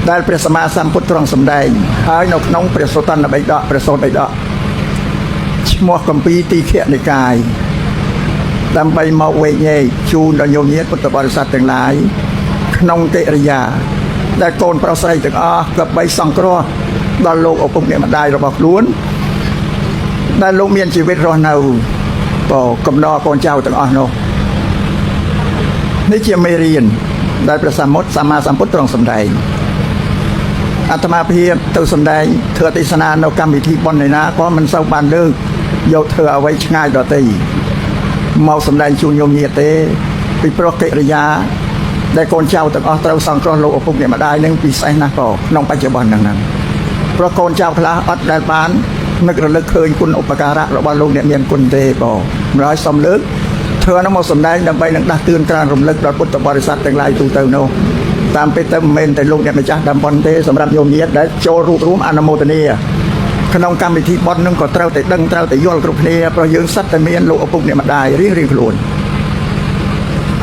ដែលព្រះសម្មាសម្ពុទ្ធទ្រង់សម្ដែងហើយនៅក្នុងព្រះសុតន្តបិដកព្រះសូត្របិដកឈ្មោះកម្ពីទីខនិកាយដើម្បីមកវេញែកជូនដល់ញោមញាតិពុទ្ធបរិស័ទទាំងឡាយក្នុងកិរិយាដែលកូនប្រុសស្រីទាំងអស់ក៏បីសង្គ្រោះដល់លោកឪពុកអ្នកម្ដាយរបស់ខ្លួនដែលលោកមានជីវិតរស់នៅក៏កំណរកូនចៅទាំងអស់នោះនេះជាមេរៀនដែលព្រះសម្មុទ្ធសម្មាសម្ពុទ្ធទ្រង់សម្ដែងអាត្មាភាពទៅសម្ដែងធ្វើទេសនានៅកម្មវិធីបុណ្យឯណាក៏មិនសូវបានលើកយកធ្វើអ្វីឆ្ងាយដទៃមកសម្ដែងជូនញោមញាតិទេពីព្រោះកិរិយាដែលកូនចៅទាំងអស់ត្រូវសង្គ្រោះលោកឪពុកអ្នកម្ដាយនឹងពិសេសណាស់ក៏ក្នុងបច្ចុប្បន្នហ្នឹងព្រោះកូនចៅខ្លះអត់ដែលបាននឹករលឹកឃើញគុណឧបការៈរបស់លោកអ្នកមានគុណទេបងម្ល៉េះសូមលើកធ្វើនោះមកសម្ដែងដើម្បីនឹងដាស់តឿនក្រើនរំលឹកដល់ពុទ្ធបរិស័ទទាំងឡាយទូទៅនោះតាមពិតទៅមិនមែនតែលោកអ្នកម្ចាស់ដើមបុណ្យទេសម្រាប់ញោមញាតិដែលចូលរួបរួមអនុមោទនាក្នុងកម្មវិធីបុណ្យនឹងក៏ត្រូវតែដឹងត្រូវតែយល់គ្រប់គ្នាព្រោះយើងសិតតែមានលោកឪពុកអ្នកម្ដាយរៀងៗខ្លួន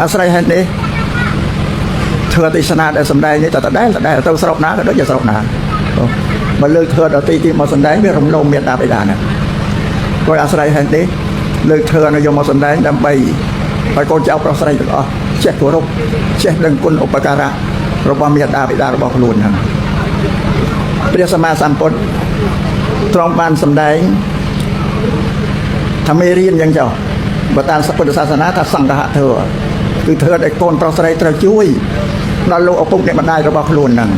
អាស្រ័យហេតុនេះធ្វើទេសនាដែលសម្ដែងនេះតដដែលដដែលទៅស្រុកណាក៏ដូចជាស្រុកណាបើលើកធ្វើដល់ទីទីមកសម្ដែងវារំលងមានតាបិតាណាក៏អាស្រ័យហេតុនេះលើកធ្វើអនុយមមកសម្ដែងដើម្បីឲ្យកូនចៅប្រុសស្រីទាំងអស់ចេះគោរពចេះដឹងគុណឧបការៈរបស់មេដាបិតារបស់ខ្លួនហ្នឹងព្រះសម្មាសម្ពុទ្ធទ្រង់បានសម្ដែងថាមេរៀនយ៉ាងចុះបើតាមពុទ្ធសាសនាថាសង្ឃៈធម៌គឺធ្វើឲ្យកូនប្រុសស្រីត្រូវជួយដល់លោកឪពុកអ្នកម្ដាយរបស់ខ្លួនហ្នឹង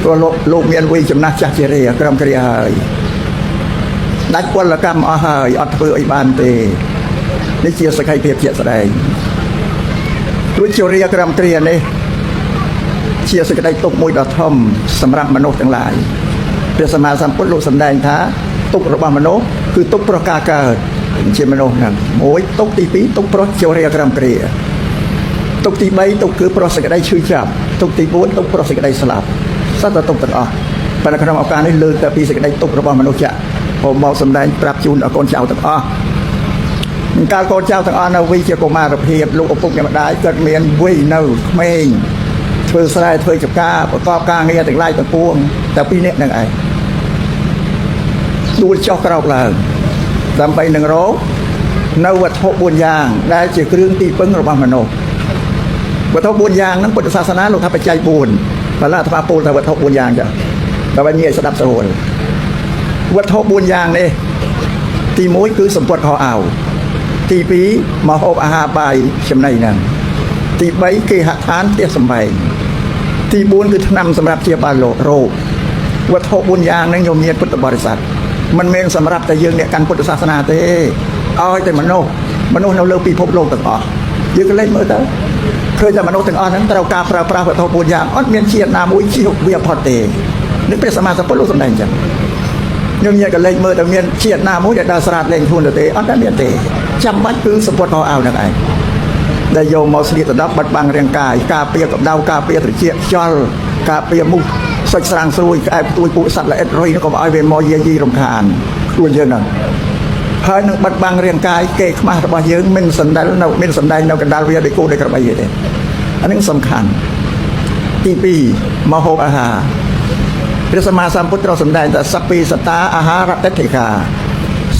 ព្រោះលោកមានវ័យចំណាស់ចាស់ជារាក្រមគ្រាហើយដាច់ពលកម្មអស់ហើយអត់ធ្វើអីបានទេនេះជាសក្ខីភាពជាក់ស្ដែងរួចជារាក្រមគ្រានេះជាសេចក្តីទុក្ខមួយដ៏ធំសម្រាប់មនុស្សទាំងឡាយព្រះសម្មាសម្ពុទ្ធលោកសម្ដែងថាទុក្ខរបស់មនុស្សគឺទុក្ខប្រការកើតជាមនុស្សហ្នឹងមួយទុក្ខទី2ទុក្ខប្រុសជារាក្រមគ្រាទុក្ខទី3ទុក្ខគឺប្រុសសេចក្តីឈឺចាប់ទុក្ខទី4ទុក្ខប្រុសសេចក្តីស្លាប់សត្វតែទុក្ខទាំងអស់ប៉ុន្តែក្នុងឱកាសនេះលើកតែពីសេចក្តីទុក្ខរបស់មនុស្សចាក់ผมមកសម្ដែងប្រាប់ជូនដល់កូនចៅទាំងអស់កាលកូនចៅទាំងអស់នៅវិជាកុមារភាពលោកឪពុកអ្នកម្ដាយគាត់មានវ័យនៅក្មេងធ្វើស្រែធ្វើចំការប្រកបការងារទាំងឡាយទាំងពួងតែពីរនាក់ហ្នឹងឯងដួលចុះក្រោកឡើងដើម្បីនឹងរកនៅវត្ថុ4យ៉ាងដែលជាគ្រឿងទីពឹងរបស់មនុស្សវត្ថុ4យ៉ាងហ្នឹងពុទ្ធសាសនាលោកថាបច្ច័យ4បើឡាអាត្មាពោលថាវត្ថុ4យ៉ាងចាដើម្បីងាយស្ដាប់ស្រួលវត្ថុ4យ៉ាងនេះទី1គឺសម្ពត់ខោអាវទី2មកហូបអាហារបាយចំណីហ្នឹងទី3គេហដ្ឋានផ្ទះសម្បែងទី4គឺថ្នាំសម្រាប់ជាបាលរោគវត្ថុ4យ៉ាងហ្នឹងញោមញាតិពុទ្ធបរិស័ទមិនមែនសម្រាប់តែយើងអ្នកកាន់ពុទ្ធសាសនាទេឲ្យតែមនុស្សនៅលើពិភពលោកទាំងអស់យើងក៏លេចមើលទៅឃើញតែមនុស្សទាំងអស់ហ្នឹងត្រូវការប្រើប្រាស់វត្ថុ4យ៉ាងអត់មានជាតិណាមួយជៀសវាផុតទេនេះព្រះសម្មាសម្ពុទ្ធលោកសម្ដែងអញ្ចឹងខ្ញុំញាតិក៏លេចមើលតែមានជាតិណាមួយដែលដើរស្រាតលេងខ្លួនទៅទេអត់តែមានទេចាំបាច់គឺសម្ពុតខោអាវហ្នឹងឯងដែលយកមកស្លៀកដណ្ដប់បិទបាំងរាងកាយការពារកម្ដៅការពារត្រចៀកខ្យល់ការពារមូសសាច់ស្រាងស្រួយក្អែកផ្ទួយពួកសត្វល្អិតរុយនោះកុំឲ្យវាមកយាយីរំខានខ្លួនយើងហ្នឹងហើយនឹងបិទបាំងរាងកាយគេខ្មាស់របស់យើងមិនសណ្ដិលនៅមានសម្ដែងនៅកណ្ដាលវាដូចគោដូចក្របីទេអានេះសំខាន់ទី2មកហូបអាហារព្រះសម្មាសម្ពុទ្ធទ្រង់សម្ដែងថាសព្ពីសតាអាហារតិដ្ឋិកា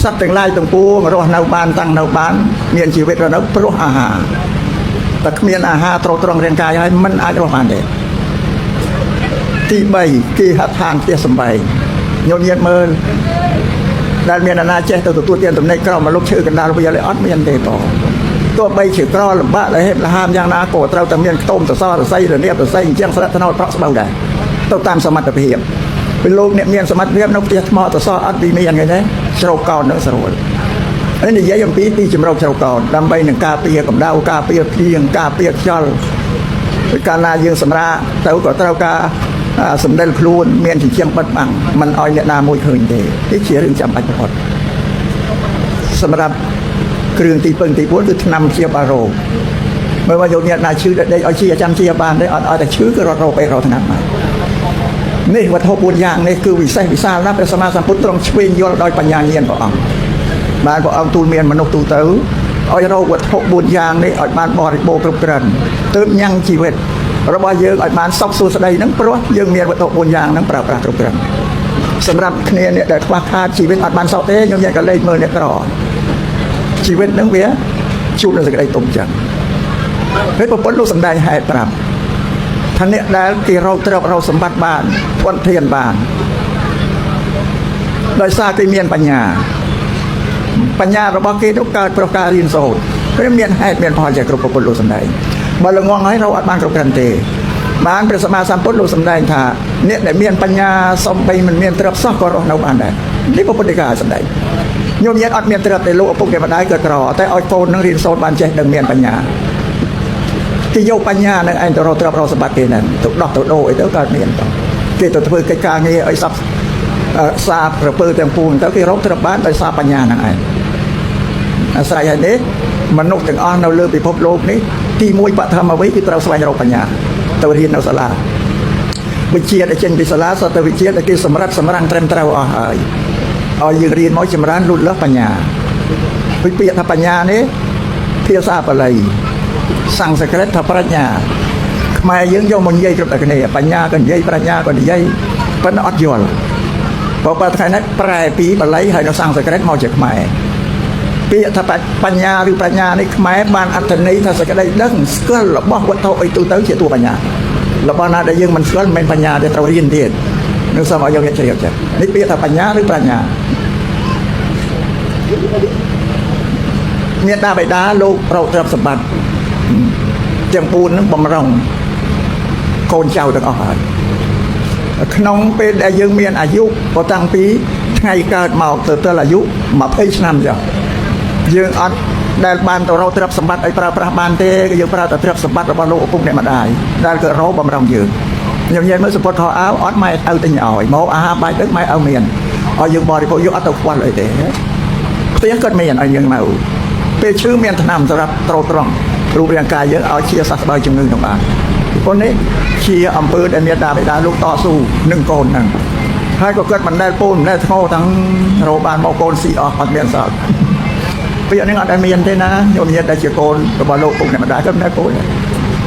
សត្វទាំងឡាយទាំងពួងរស់នៅបានតាំងនៅបានមានជីវិតរស់នៅព្រោះអាហារតែគ្មានអាហារទ្រទ្រង់រាងកាយហើយមិនអាចរស់បានទេទី3គេហដ្ឋានផ្ទះសម្បែងញោមញាតមើលដែលមានអាណាចេះទៅទទួលទានចំណេកក្រោមមកលុបឈើកណ្ដាលវាលអត់មានទេបងទោះបីជាក្រលំបាកលហេបលហាមយ៉ាងណាក៏ត្រូវតែមានខ្ទមសសររស័យរនាបរស័យអញ្ចឹងស្រាប់ថ្នោតប្រក់ស្បូវដែរទៅតាមសមត្ថភាពពេលលោកអ្នកមានសមត្ថភាពនៅផ្ទះថ្មសសរអត់ពីមានគេទេជ្រោកកោននឹងស្រួលនេះនិយាយអំពីទីជំរកជ្រោកកោនដើម្បីនឹងការពារកម្ដៅការពារភ្លៀងការពារខ្យល់កាលណាយើងសម្រាកទៅក៏ត្រូវការសម្ដិលខ្លួនមានចិញ្ចៀមបិទបាំងមិនឲ្យអ្នកណាមួយឃើញទេនេះជារឿងចាំបាច់បំផុតសម្រាប់គ្រឿងទីពឹងទី4គឺថ្នាំជាបារោមើលមកយកអ្នកណាឈឺដេកឲ្យជាចាំជាបានទេអត់ឲ្យតែឈឺគឺរត់រោពេទ្យរត់ថ្នាំមកនេះវត្ថុ4យ៉ាងនេះគឺវិសេសវិសាលណាស់ព្រះសម្មាសម្ពុទ្ធទ្រង់ឆ្វេងយល់ដោយបញ្ញាញាណព្រះអង្គបានព្រះអង្គទូលមានមនុស្សទូទៅឲ្យរកវត្ថុ4យ៉ាងនេះឲ្យបានបរិបូរណ៍គ្រប់គ្រាន់ទើបញ៉ាំងជីវិត របស់យើងឲ្យបានសុខសួស្តីហ្នឹងព្រោះយើងមានវត្ថុ4យ៉ាងហ្នឹងប្រើប្រាស់គ្រប់គ្រាន់សម្រាប់គ្នាអ្នកដែលខ្វះខាតជីវិតអត់បានសុខទេខ្ញុំយកក៏លេខមើលអ្នកក្រជីវិតហ្នឹងវាជួបនឹងសេចក្តីទុំចឹងហើយប្រពន្ធលោកសំដែងហេតុប្រាប់ថាអ្នកដែលគេរកទ្រព្យរកសម្បត្តិបានធនធានបានដោយសារគេមានបញ្ញាបញ្ញារបស់គេនោះកើតព្រោះការរៀនសូត្រព្រោះមានហេតុមានផលជាគ្រប់ប្រពន្ធលោកសំដែងបើល្ងងហើយរកអត់បានគ្រប់គ្រាន់ទេបានព្រះសម្មាសម្ពុទ្ធលោកសំដែងថាអ្នកដែលមានបញ្ញាសំបីមិនមានទ្រព្យសោះក៏រស់នៅបានដែរនេះពុទ្ធដីកាសំដែងញោមញាតអត់មានទ្រព្យទេលោកឪពុកគេម្ដាយក៏ក្រតែឲ្យកូននឹងរៀនសូត្របានចេះដឹងមានបញ្ញាគេយកបញ្ញានឹងឯងទៅរកទ្រព្យរកសម្បត្តិគេហ្នឹងទៅដោះទៅដូរអីទៅកើតមានទៅគេទៅធ្វើកិច្ចការងារឲ្យសពសាប្រពើទាំងពួងទៅគេរកទ្រព្យបានដោយសារបញ្ញាហ្នឹងឯងអាស្រ័យហើយនេះមនុស្សទាំងអស់នៅលើពិភពលោកនេះទីមួយបឋមអ្វីគឺត្រូវស្វែងរកបញ្ញាទៅរៀននៅសាលាវិជ្ជាដែលចេញពីសាលាសតវិជ្ជាដែលគេសម្រាប់សម្រាំងត្រឹមត្រូវអស់ហើយឲ្យយើងរៀនមកចម្រើនលូតលាស់បញ្ញាពីពាក្យថាបញ្ញានេះភាសាបាលីសំស្ក្រឹតថាប្រាជ្ញាខ្មែរយើងយកមកនិយាយគ្រប់តែគ្នាបញ្ញាក៏និយាយប្រាជ្ញាក៏និយាយប៉ុន្តែអត់យល់បើបើថ្ងៃនេះប្រែពីបាលីហើយនៅសំស្ក្រឹតមកជាខ្មែរពាក្យថាបញ្ញាឬប្រាជ្ញានេះខ្មែរបានអត្ថន័យថាសេចក្តីដឹងស្គាល់របស់វត្ថុអីទូទៅជាតួបញ្ញារបស់ណាដែលយើងមិនស្គាល់មិនមែនបញ្ញាទេត្រូវរៀនទៀតនឹងសូមឲ្យយកជ្រាបចានេះពាក្យថាបញ្ញាឬប្រាជ្ញាមេដាបេដាលោករកទ្រព្យសម្បត្តិទាំង4នឹងបំរុងកូនចៅទាំងអស់ហើយក្នុងពេលដែលយើងមានអាយុក៏តាំងពីថ្ងៃកើតមកទៅទល់អាយុ20ឆ្នាំចុះយើងអត់ដែលបានទៅរកទ្រព្យសម្បត្តិឲ្យប្រើប្រាស់បានទេគឺយើងប្រើតែទ្រព្យសម្បត្តិរបស់លោកឪពុកអ្នកម្ដាយដែលក៏រកបំរុងយើងខ្ញុំនិយាយមើលសពុតខោអាវអត់ម៉ែឪទិញឲ្យមកអាហារបាយទឹកម៉ែឪមានឲ្យយើងបរិភោគយកអត់ទៅខ្វល់អីទេផ្ទះគាត់មានឲ្យយើងមកពេលឈឺមានថ្នាំសម្រាប់ទ្រទ្រង់រូបរាងកាយយើងឲ្យជាសះស្បើយជំងឺនោះបានប៉ុន្តែនេះជាអំពើដែលមានតាបិតាលោកតស៊ូនឹងកូនហ្នឹងហើយក៏គាត់មិនដែលពូនមិនដែលថ្ងោទាំងរកបានមកកូនស៊ីអស់អត់មានសល់ពាក្យនេះអត់ដែលមានទេណាញោមញាតដែលជាកូនរបស់លោកពុកអ្នកម្ដាយក៏មិនដែលពូន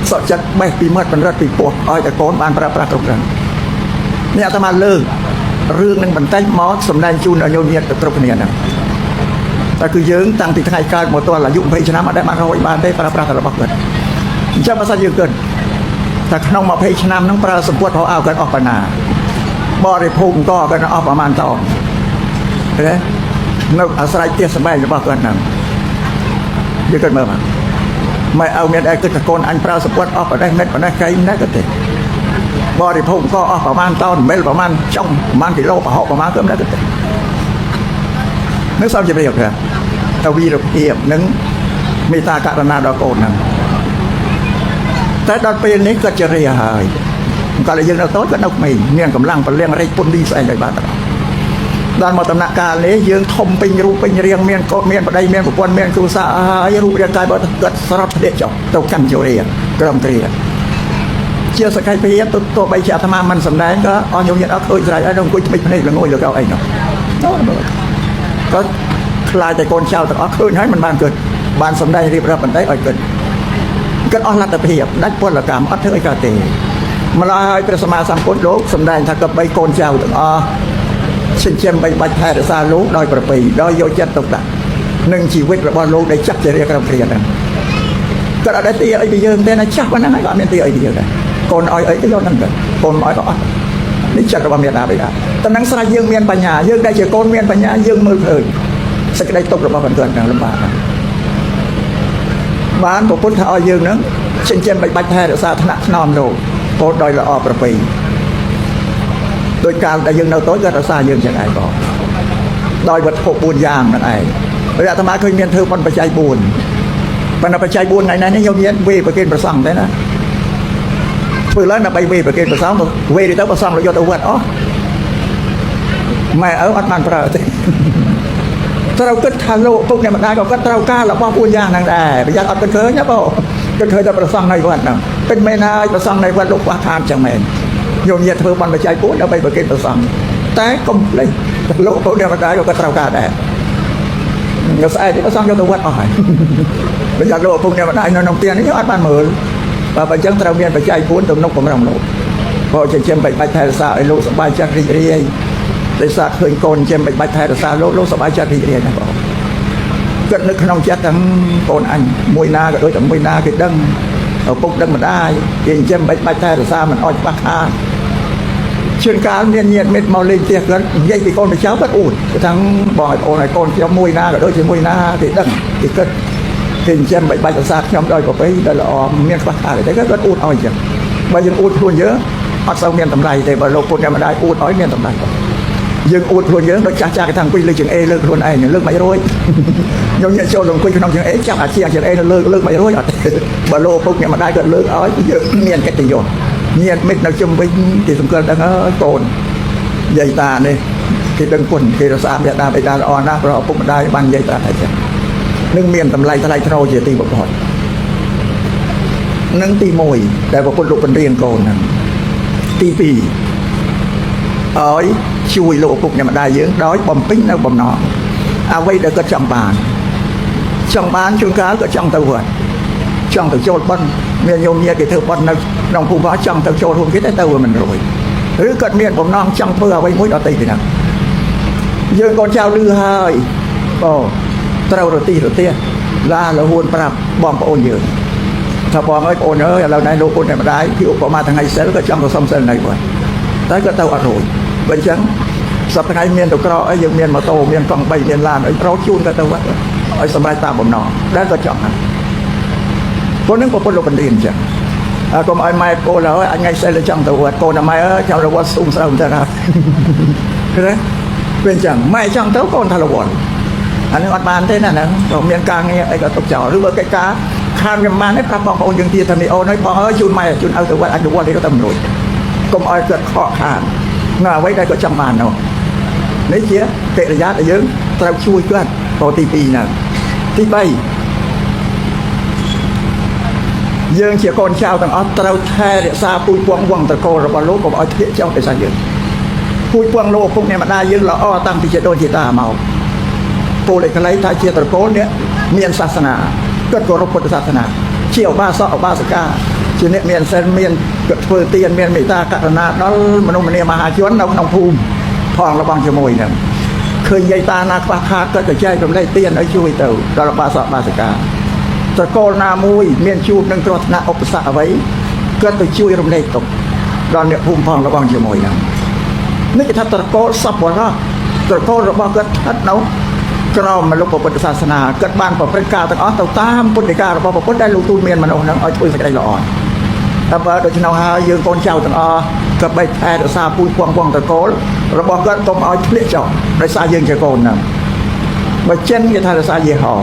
សក់ចិត្តបេះពីមាត់បណ្រិតពីពោះឲ្យតែកូនបានប្រើប្រាស់គ្រប់គ្រាន់នេះអាត្មាលើករឿងនឹងបន្តិចមកសម្ដែងជូនដល់ញោមញាតគ្រប់គ្នាហ្នឹងតែគឺយើងតាំងពីថ្ងៃកើតមកទល់អាយុ20ឆ្នាំអត់ដែលបានរកបានទេប្រើប្រាស់តែរបស់គាត់អញ្ចឹងបើសិនយើងគិតតែក្នុង20ឆ្នាំហ្នឹងប្រើសម្ពុតហៅគាត់អស់ប៉ុណ្ណាបរិភោគអង្គគាត់អស់ប្រហែលតោនទេនៅអាស្រ័យផ្ទះសម្បែងរបស់គាត់ហ្នឹងយើងគិតមើលមកម៉ែឪមានអីគិតថាកូនអញប្រើសម្ពុតអស់ប្រទេសមេតប្រទេសកៃណាក៏ទេបរិភោគអង្គអស់ប្រហែលតោនមិលប្រហែលចុងប្រហែលគីឡូប្រហុកប្រហែលគឺមិនដែរគិតទេនឹងសូមជម្រាបថាតវីរភាពនិងមេត្តាករុណាដល់កូនហ្នឹងតែដល់ពេលនេះគាត់ជរាហើយកាលយើងនៅតូចគាត់នៅក្មេងមានកម្លាំងពលៀងរែកពុនឌីស្អែកឲ្យបានដល់មកដំណាក់កាលនេះយើងធំពេញរូបពេញរាងមានកូនមានប្តីមានប្រពន្ធមានគ្រួសារហើយរូបរាងកាយបើគាត់ស្រត់ធ្លាក់ចុះទៅកាន់ជរាក្រមគ្រាជាសក្ខីភាពទៅទោះបីជាអាត្មាមិនសម្ដែងក៏អស់ញោមញាតអត់ឃើញស្រេចហើយអង្គុយថ្មិចភ្នែកល្ងួយលើកៅអីនោះក៏ខ្លាចតែកូនចៅទាំងអស់ឃើញហើយមិនបានគិតបានសម្ដែងរៀបរាប់បន្តិចឲ្យគិតគិតអស់លទ្ធភាពដាច់ពលកម្មអត់ធ្វើអីកើតទេម្ល៉េះហើយព្រះសម្មាសម្ពុទ្ធលោកសម្ដែងថាក៏បីកូនចៅទាំងអស់ចិញ្ចឹមបីបាច់ថែរក្សាលោកដោយប្រពៃដោយយកចិត្តទុកដាក់នឹងជីវិតរបស់លោកដែលចាស់ជារាក្រមគ្រាហ្នឹងគាត់អត់ដែលទាអីពីយើងទេណាចាស់ប៉ុណ្ណឹងហើយក៏អត់មានទាអីពីយើងដែរកូនឲ្យអីក៏យកហ្នឹងទៅកូនឲ្យក៏អត់នេះចិត្តរបស់មេដាបិតាតែនឹងស្រេចយើងមានបញ្ញាយើងដែលជាកូនមានបញ្ញាយើងមើលឃើញសេចក្តីទុករបស់គាត់ហ្នឹងលំបាកណាស់បានប្រពន្ធថាឲ្យយើងហ្នឹងចិញ្ចឹមបីបាច់ថែរក្សាថ្នាក់ថ្នមលោកពោលដោយល្អប្រពៃដោយកាលដែលយើងនៅតូចគាត់រក្សាយើងចឹងឯងបងដោយវត្ថុ4យ៉ាងហ្នឹងឯងព្រះអាត្មាឃើញមានធ្វើបុណ្យបច្ច័យ4ប៉ុន្តែបច្ច័យ4ថ្ងៃនេះខ្ញុំមានវេប្រគេនប្រសង់ទេណាធ្វើឡើងដើម្បីវេប្រគេនប្រសង់វេទៅប្រសង់លោកយកទៅវត្តអស់ម៉ែឪអត់បានប្រើទេត្រូវគិតថាលោកពុកអ្នកម្ដាយក៏គាត់ត្រូវការរបស់4យ៉ាងហ្នឹងដែរប្រយ័ត្នអត់គិតឃើញណាបងគិតឃើញតែប្រសង់នៅវត្តហ្នឹងពិតមែនហើយប្រសង់នៅវត្តលោកខ្វះខាតចឹងមែនញោមញាតធ្វើបុណ្យបច្ច័យ4ដើម្បីប្រគេនប្រសង់តែកុំភ្លេចលោកពុកអ្នកម្ដាយក៏គាត់ត្រូវការដែរនៅស្អែកប្រសង់យកទៅវត្តអស់ហើយប្រយ័ត្នលោកពុកអ្នកម្ដាយនៅក្នុងផ្ទះនេះអត់បានមើល បើអញ្ចឹងត្រូវមានបច្ច័យ4ទំនុកបំរុងលោកព្រោះចិញ្ចឹមបីបាច់ថែរក្សាឲ្យលោកសប្បាយចិត្តរីករាយដោយសារឃើញកូនចិញ្ចឹមបីបាច់ថែរក្សាលោកលោកសប្បាយចិត្តរីករាយណាស់បងគិតនៅក្នុងចិត្តទាំងកូនអញមួយណាក៏ដូចតែមួយណាគេដឹងឪពុកដឹងម្ដាយគេចិញ្ចឹមបីបាច់ថែរក្សាមិនអោយខ្វះខាតជួនកាលមានញាតិមិត្តមកលេងផ្ទះគាត់និយាយពីកូនបច្ចៅគាត់អួតគាត់ថាបងឲ្យអូនឲ្យកូនខ្ញុំមួយណាក៏ដូចជាមួយណាគេដឹងគេគិតគេចិញ្ចឹមបីបាច់រក្សាខ្ញុំដោយប្រពៃដោយល្អមានខ្វះខាតទេគាត់អួតឲ្យអញ្ចឹងបើយើងអួតខ្លួនយើងអត់សូវមានតម្លៃទេបើលោកពុទ្ធអ្នកម្ដាយអួតឲ្យមានតម្លៃបងយើងអួតខ្លួនយើងដូចចាស់ចាស់គេថាអង្គុយលើជើងអេលើកខ្លួនឯងលើកមិនរួចខ្ញុំញាក់ចូលអង្គុយក្នុងជើងអេចាប់អាជាជើងអេនៅលើកលើកមិនរួចអត់ទេបើលោកពុកអ្នកម្ដាយគាត់លើកឲ្យយើងមានកិត្តិយសញាតិមិត្តនៅជុំវិញគេសម្គាល់ដឹងហើយកូនយាយតានេះគេដឹងគុណគេរក្សាមេដាបិតាល្អណាស់ព្រោះឪពុកម្ដាយបាននិយាយប្រាប់ថាចឹងនឹងមានតម្លៃថ្លៃថ្នូរជាទីបំផុតនឹងទី1ដែលព្រះពុទ្ធលោកបង្រៀនកូនហ្នឹងទី2ឲ្យជួយលោកឪពុកអ្នកម្ដាយយើងដោយបំពេញនៅបំណងអ្វីដែលគាត់ចង់បានចង់បានជួនកាលក៏ចង់ទៅវត្តចង់ទៅចូលបុណ្យមានញោមញាតិគេធ្វើបុណ្យនៅក្នុងភូមិវត្តចង់ទៅចូលរួមគេតែទៅវាមិនរួចឬគាត់មានបំណងចង់ធ្វើអ្វីមួយដទៃពីហ្នឹងយើងកូនចៅលឺហើយបងត្រូវរទីរទះឡាលហួនប្រាប់បងប្អូនយើងថាបងអើយបងអើយឥឡូវនេះលោកពុទ្ធអ្នកម្ដាយពីឧបមាថ្ងៃសិលក៏ចង់ទៅសុំសិលនៅវត្តតែក៏ទៅអត់រួចបើអញ្ចឹងសប្តាហ៍ថ្ងៃមានទៅក្រអីយើងមានម៉ូតូមានកង់3មានឡានអីប្រោជូនក៏ទៅវត្តឲ្យសម្រេចតាមបំណងដែលក៏ចង់ហើយព្រោះនឹងប្រពន្ធលោកបណ្ឌិតអញ្ចឹងកុំឲ្យម៉ែកូនហើយអញថ្ងៃសិលចង់ទៅវត្តកូនម៉ែអើយចាំទៅវត្តស៊ុំស្រូវទៅណាឃើញទេវាអញ្ចឹងម៉ែចង់ទៅកូនថារវល់អានឹងអត់បានទេណាហ្នឹងក៏មានការងារអីក៏ទុកចោលឬបើកិច្ចការខានខ្ញុំបានទេប្រាប់បងប្អូនយើងទៀតថាមីអូនអើយបងអើយជូនម៉ែជូនឲ្យទៅវត្តអញទៅវត្តនេះក៏ទៅមិនរួចកុំឲ្យគាត់ខកខាននៅអ្វីដែលគាត់ចង់បាននោះនេះជាកិរិយាដែលយើងត្រូវជួយគាត់តទី2ហ្នឹងទី3យើងជាកូនចៅទាំងអស់ត្រូវថែរក្សាពូជពងវង្សត្រកូលរបស់លោកកុំឲ្យធ្លាក់ចុះដោយសារយើងពូជពងលោកឪពុកអ្នកម្ដាយយើងល្អតាំងពីជាដូនជាតាមកពលឯកលៃថាជាត្រកូលអ្នកមានសាសនាគាត់គោរពពុទ្ធសាសនាជាឧបាសកឧបាសិកាជាអ្នកមានសិលមានគាត់ធ្វើទានមានមេត្តាករុណាដល់មនុស្សម្នាមហាជននៅក្នុងភូមិផងរបស់ជាមួយនឹងឃើញយាយតាណាខ្វះខាតគាត់ក៏ចែករំលែកទានឲ្យជួយទៅដល់ឧបាសកឧបាសិកាត្រកូលណាមួយមានជួបនឹងគ្រោះថ្នាក់ឧបសគ្គអ្វីគាត់ទៅជួយរំលែកទុកដល់អ្នកភូមិផងរបស់ជាមួយនឹងនេះគេថាត្រកូលសពបរោះត្រកូលរបស់គាត់ស្ថិតនៅក្រោមមលុបពុទ្ធសាសនាគាត់បានប្រព្រឹត្តការទាំងអស់ទៅតាមពុទ្ធិការបស់ពុទ្ធដែលលោកទូលមានមនុស្សនឹងឲ្យធ្វើសេចក្តីល្អតែបើដូច្នោះហើយយើងកូនចៅទាំងអស់ក៏បីថែរក្សាពូជពងវងត្រកូលរបស់គាត់កុំឲ្យធ្លាក់ចុះដោយសារយើងជាកូនហ្នឹងបើចិនគេថារក្សាយីហោ